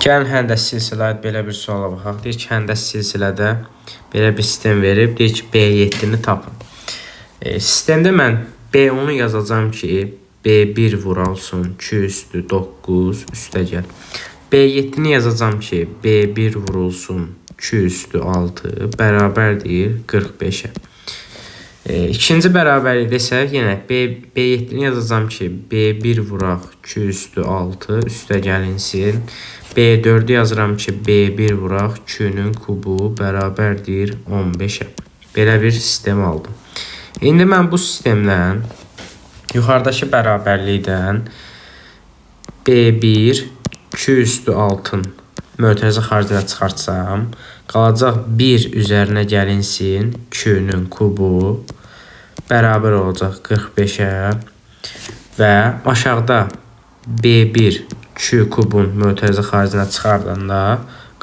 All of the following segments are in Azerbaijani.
Gəlin həndəsi silsilə aid belə bir suala baxaq. Deyir ki, həndəsi silsilədə belə bir sistem verib. Deyir ki, B7-ni tapın. Sistemdə mən B10-u yazacağam ki, B1 vurulsun 2 üstü 9 üstə gəl. B7-ni yazacağam ki, B1 vurulsun 2 üstü 6 bərabərdir 45-ə. İkinci bərabərlikdə isə yenə B7-ni yazacağam ki, B1 vuraq 2 üstü 6 üstə gəlinsin. B4-ü yazıram ki, B1 vuraq Q-nün kubu bərabərdir 15-ə. Belə bir sistem aldım. İndi mən bu sistemdən yuxarıdakı bərabərlikdən B1 Q üstü 6-ın mötərizə xaricində çıxartsam, qalacaq 1 üzərinə gəlinsin Q-nün kubu bərabər olacaq 45-ə və aşağıda B1 Q kubun mötərizə xaricinə çıxardanda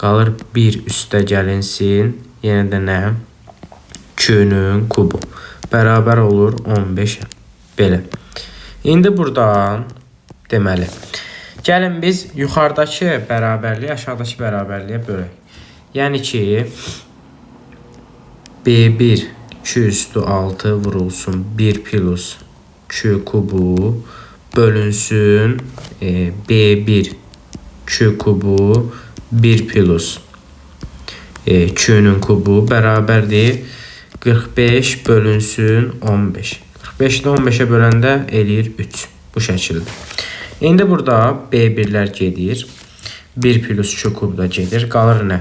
qalır 1 üstə gəlinsin yenə də nə? Q-nün kubu bərabər olur 15-ə. Belə. İndi buradan deməli, gəlin biz yuxarıdakı bərabərliyi aşağıdakı bərabərliyə bölək. Yəni ki, B1 Q üstü 6 vurulsun 1 plus Q kubu bölünsün B1 Q kubu 1 plus Q-nün kubu bərabərdir 45 bölünsün 15. 45-ni 15-ə böləndə eləyir 3. Bu şəkildə. İndi burada B1-lər gedir. 1 plus Q kub da gedir. Qalır nə?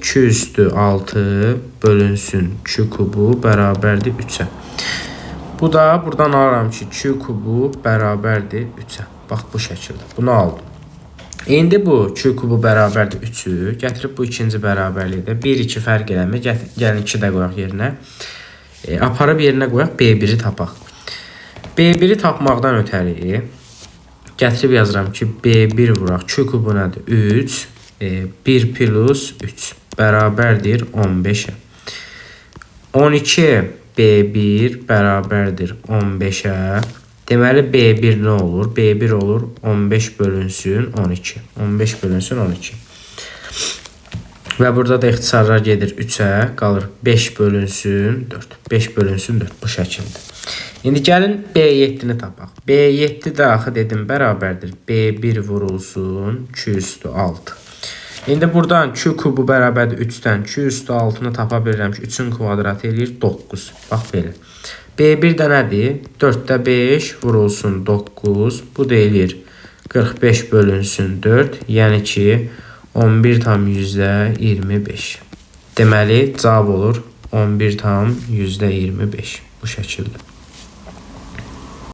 Q üstü 6 bölünsün Q kubu bərabərdir 3-ə. Bu da buradan alıram ki, Q kubu bərabərdir 3-ə. Bax bu şəkildə. Bunu aldım. İndi bu Q kubu bərabərdir 3-ü gətirib bu ikinci bərabərlikdə 1, 2 fərq eləmir. Gəlin 2 də qoyaq yerinə. Aparıb yerinə qoyaq B1-i tapaq. B1-i tapmaqdan ötəri gətirib yazıram ki, B1 vuraq. Q kubu nədir? 3. 1 plus 3 bərabərdir 15-ə. 12 B1 bərabərdir 15-ə. Deməli B1 nə olur? B1 olur 15 bölünsün 12. 15 bölünsün 12. Və burada da ixtisarlar gedir 3-ə, qalır 5 bölünsün 4. 5 bölünsün 4 bu şəkildə. İndi gəlin B7-ni tapaq. B7 də axı dedim bərabərdir B1 vurulsun Q üstü 6. İndi buradan Q kubu bərabərdir 3-dən Q üstü 6-nı tapa bilirəm ki, 3-ün kvadratı eləyir 9. Bax belə. B1 də nədir? 4-də 5 vurulsun 9. Bu da eləyir 45 bölünsün 4. Yəni ki, 11,25. Deməli, cavab olur 11,25 bu şəkildə.